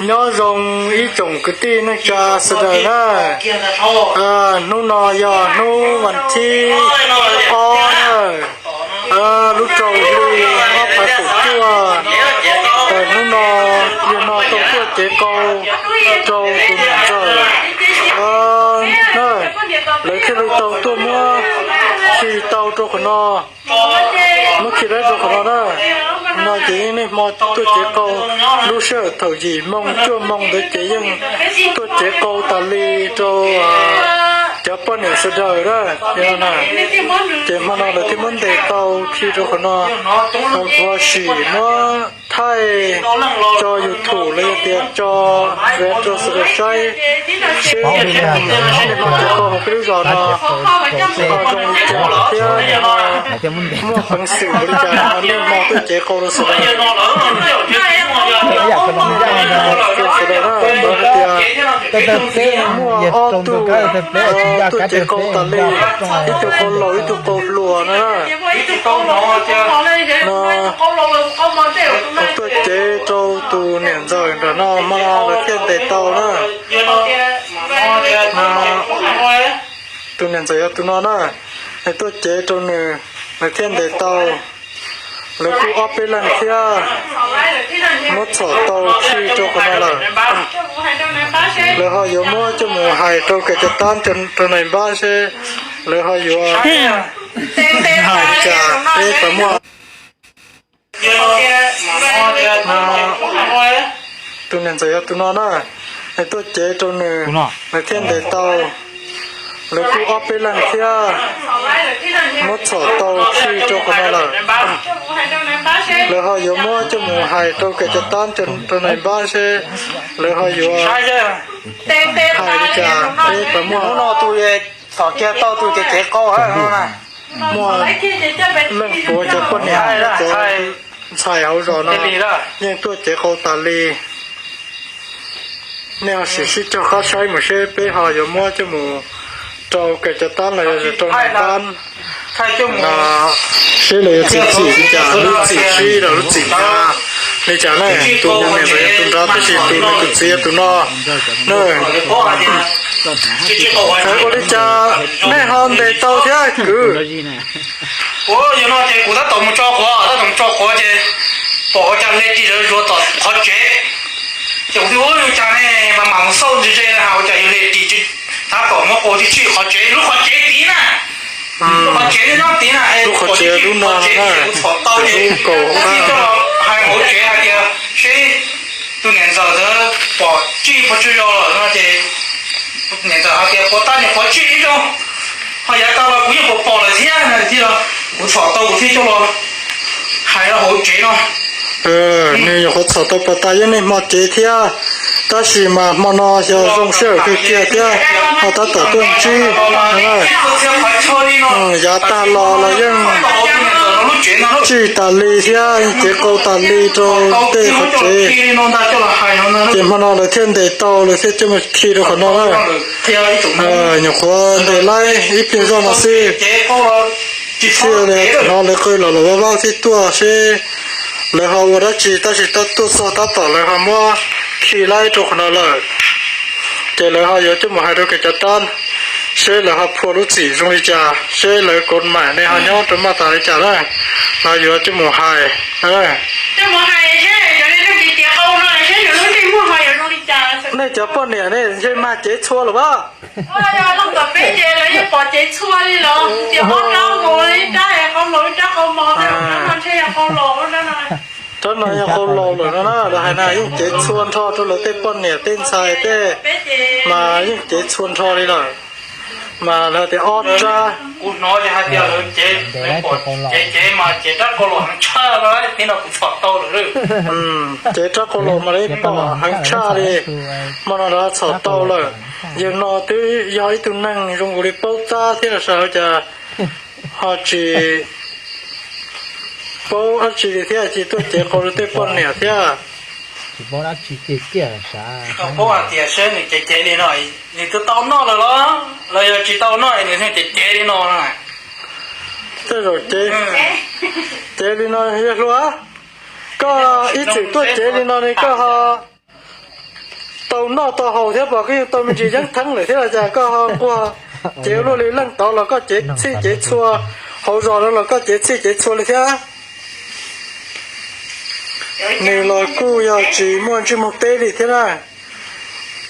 Nyob zoo ib tsoom kwv tij neej tsa sawv daws na. Hnub no yog hnub vas thib ob na, lub rau hli ob phav kaum cuaj. Hnub no yog no tau tuaj cev qau rau tus niam ntxawm na, lawv thiaj li tau tuaj muab khi tau rau qhov no. Muab khi lawv rau qhov no na. No ces yeej niaj hmo tuaj cev qau, lub sij hawm thaum yim moo cuaj moo ntawd ces yeej tuaj cev qau tas li rau cov poj niam sawv daws na. Ces hmo no lawv thiaj muab ntes tau khi rau qhov no. Kuv sim muab thaij tso YouTube los yog tias tso, tso rau sawv daws saib seb niaj hmo cev qau hauv peb lub zos no ho zoo li cas thiab muaj peev xwm ua li cas ho niaj hmo tuaj cev qau rau sawv daws. Sawv daws na, lawv hais tias muaj ob tug tuaj cev qau tas li, ib tug qau laus ib tug qau hluas no. No tuaj cev rau tus niam ntxawm nram no, hmo no lawv thiaj ntes tau na. Tus niam ntxawm yog tus no na, es tuaj cev rau nws, lawv thiaj ntes tau. Lawv kuj ob peb leeg thiab, muab txhom tau khi rau qhov no lawm. Lawv ho yuav muab coj mus hais rau kev cov tab rau nais npab seb lawv ho yuav hais li cas, peb puas muaj. Tus niam ntxawm yog tus no na, es tuaj cev rau nws, nws thiaj ntes tau. Lawv kuj ob peb leeg thiab, muab txhom tau khi rau qhov no lawm. Lawv ho yuav muab coj mus hais rau kev cov tab rau nais npab seb lawv ho yuav hais li cas, peb puas muaj. Hnub no tus txhom kiag tau tus cev cev qau muaj leej puav cov poj niam cov ntxhais hauv zos no yeej tuaj cev qau tas li. Nej ho sim sib cog qab saib mus seb peb ho yuav muab coj mus rau kev cov tab los yog rau nais npab, seb lawv yuav txiav txim li cas, lub txim sib los lub txim hnyav li cas na. Tus niam ntxawm yog tus nrad tab sis tus nws tus txiv yog tus no na. Ua li cas nej ho ntes tau thiab kwv? Ua yog no ces kuv tab tom mus tso quav, tab tom mus tso quav ces pom ua cas hle ris lawv zuav tom qhov tsev. Ces kuv thiaj ua li cas ne, mas mam mus xauj ntse ntse na, ua cas yus hle ris, tab tom muab quas tib tsi qhov tsev, lub qhov tsev tid na. Lub qhov tsev nyob tid na, lub qhov tsev lub no na, kuv txhom tau ces kuv thiaj coj los hais hauv tsev hais tias seb tus niam ntxawm ntawd pom tsij puas tsawg zaus lawm no ces niam ntxawm hais tias quav tab niag quav tsij ib zaug, ho yav tas los kuv yeej pom pom lawm thiab no thiab. Kuv txhom tau kuv thiaj coj los hais rau hauv tsev no. Nws nyuam qhuav txhom tau pas tas yeej niaj hmo cev thiab, tab sis mas hmo no xyov zoo sij hawm kawg kiag thiab, ho tab tom tuaj ntsib. Yav tag los los yeej tsij tas li thiab, yeej cev qau tas li rau tej qhov tsev. Ces hmo no lawv thiaj ntes tau, lawv thiaj coj mus khi rau qhov no na. Nyuam qhuav ntes laib ib pliag zoj no xwb, thiaj li hnov lawv qw los los vaj vaj thiaj tuaj seb lawv ho ua dab tsi, tab sis tuaj txog tab tom lawv ho muab khi laib rau qhov no lawm. Ces lawv ho yuav coj mus hais rau kev cov tab seb lawv ho phua lub txim zoo li cas, seb lawv kov mam ne ho nyob rau maj tas li cas na. Lawv yuav coj mus hais. Nej cov poj niam ne ntshe mag cev txhua lawm as. Rab no yog qau laus lawm no na, lawv hais na yeej cev txhua nrho rau lawv tej poj niam tej ntxhais tej, mas yeej cev txhua nrho li lawm. Mas lawv tias ob rab. Kuv hnov ces hais tias lawv cev, cev cev mas cev rab qau laus heev tshaj li no kuv txhom tau lawm. Cev rab qau laus mas lawv pom heev tshaj li. Hmo no lawv txhom tau lawm. Yawg no twb yog ib tug neeg zoo nkaus li paub tab thiab los sawv hauv cas ho tsis paub dab tsi li thiab, tsis tuaj cev qau rau tej poj niam thiab. Paub hais tias seb nws cev cev li no, nws twb tau noj lawm los, los yog tsis tau noj nws thiaj cev cev li no na. Tej zaum cev, cev li no yog hluas. Koj ib txwm tuaj cev li no ne koj ho tau noj tau haus thiab pom koj yeej tau me ntsis yeeb theeb lawm thiab los cas koj ho nquag cev luaj li leej tod los koj cev txhij cev txhua, hauv zos no los koj cev txhij cev txhua li thiab. Nws los kuj yog tsis muaj ntsej muag teb li thiab na.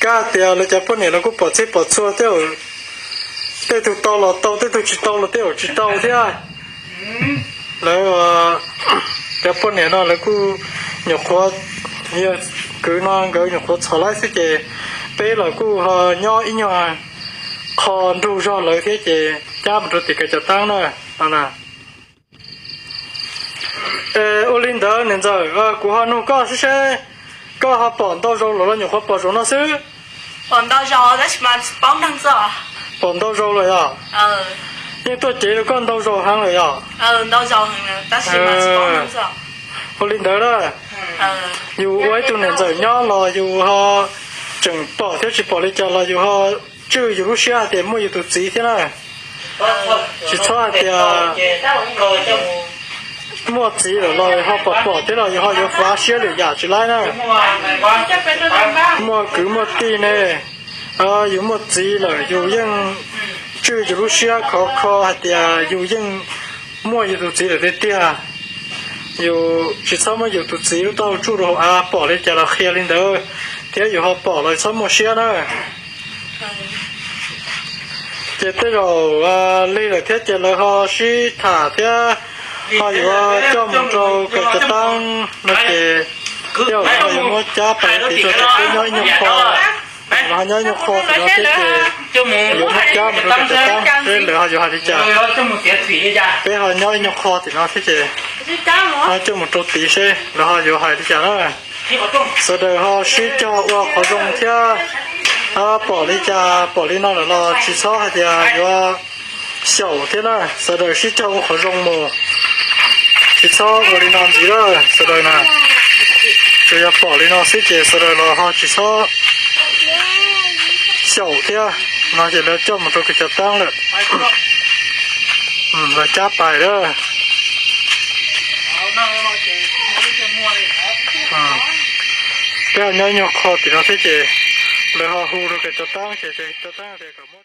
Kab tias lawv cov poj niam los kuj pom txhij pom txhua tej, tej tug tau los tau tej tug tsis tau los tej zaum tsis tau thiab. Lawv cov poj niam no lawv kuj nyuam qhuav, yog kwv no nkawd nyuam qhuav txhom laib xwb ces peb los kuj ho nyob ib nyuag qho nrug zog lawv thiab ces cab mus rau tim kev cov taab na. Ua li ntawd niam ntxawm, kuv ho nug koj seb seb koj ho pom ntau zaus lawm los nyuam qhuav pom zaum no xwb? Pom ntau zaus lawm yog? Yeej tuaj cev rau koj ntau zaus heev lawm yog? Ua li ntawd na, yus ua ib tug niam ntxawm nyob los yus ho tseem pom thiab tsis pom li cas los yus ho tswj yus lub siab hais tias muaj yus tus txiv thiab na. Tsis txhob hais tias muaj txiv lawm los ho pom pom thiab los yus ho yuav fav siab lwm yam tsis laib na. Muaj kwv muaj tij ne, yus muaj txiv lawm yus yeej tswj yus lub siab khov kho hais tias yus yeej muaj yus tus txiv lawm tiag tiag. Yus tsis txhob muab yus tus txiv lub taub hau tsuj rau hauv av, pom li cas los qhia li ntawd, thiab yus ho pom los txhob muaj siab na. Ces tej zaum lig lawm thiab ces lawv ho sib tham thiab ho yuav coj mus rau kev cov taab no ces tej zaum lawv ho yuav muab cab pais tiv rau tias peb nyob ib nyuag qho, lawv ho nyob ib nyuag qho tim no thiab ces yuav muab cab mus rau kev cov taab seb lawv ho yuav hais li cas. Peb ho nyob ib nyuag qho tim no thiab ces ho coj mus rau tid seb lawv ho yuav hais li cas na. Sawv daws ho sib cog ua qhov zoo thiab, pom li cas pom li no lawm los tsis txhob hais tias yuav xyaum thiab na, sawv daws sib cog ua qhov zoo mus, tsis txhob ua li no ntxiv lawm sawv daws na. Tsuas yog pom li no xwb ces sawv daws los ho tsis txhob xyaum thiab. No ces lawv coj mus rau kev cov taab lawm, lawv cab pais lawm. Peb ho nyob ib nyuag qho tim no thiab ces lawv ho hu rau kev cov taab ces cov taab tias kom muab